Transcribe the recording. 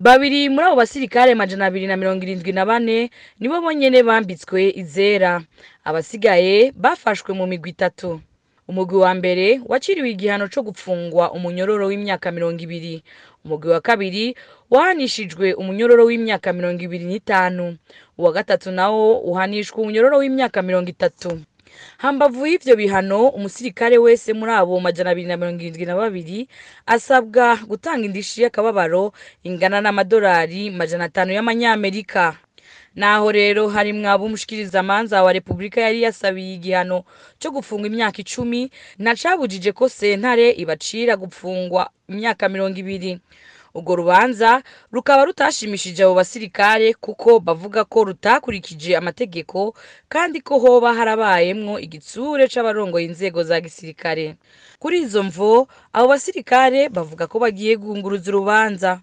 Babiri muri abo basirikare 274 nibo bonyene bambitswe izera. Abasigaye bafashwe mu migwi itatu. Umugwi wa mbere waciriwe igihano co gupfungwa umunyororo w'imyaka 20. Umugwi wa kabiri wahanishijwe umunyororo w'imyaka 25. Uwa gatatu nawo uhanishwa umunyororo w'imyaka 30. Hambavu y'ivyo bihano, umusirikare wese muri abo 272 asabwa gutanga indishi y'akababaro ingana n'amadolari 500 y'amanyamerika. Naho rero harimwo abo umushikirizamanza wa Repubulika yari yasabiye igihano co gupfungwa imyaka 10, ntacabujije ko sentare ibacira gupfungwa imyaka 20. Urwo rubanza rukaba rutashimishije abo basirikare kuko bavuga ko rutakurikije amategeko kandi ko hoba harabayemwo igitsure c'abarongoye inzego za gisirikare. Kuri izo mvo, abo basirikare bavuga ko bagiye guhunguruza urubanza.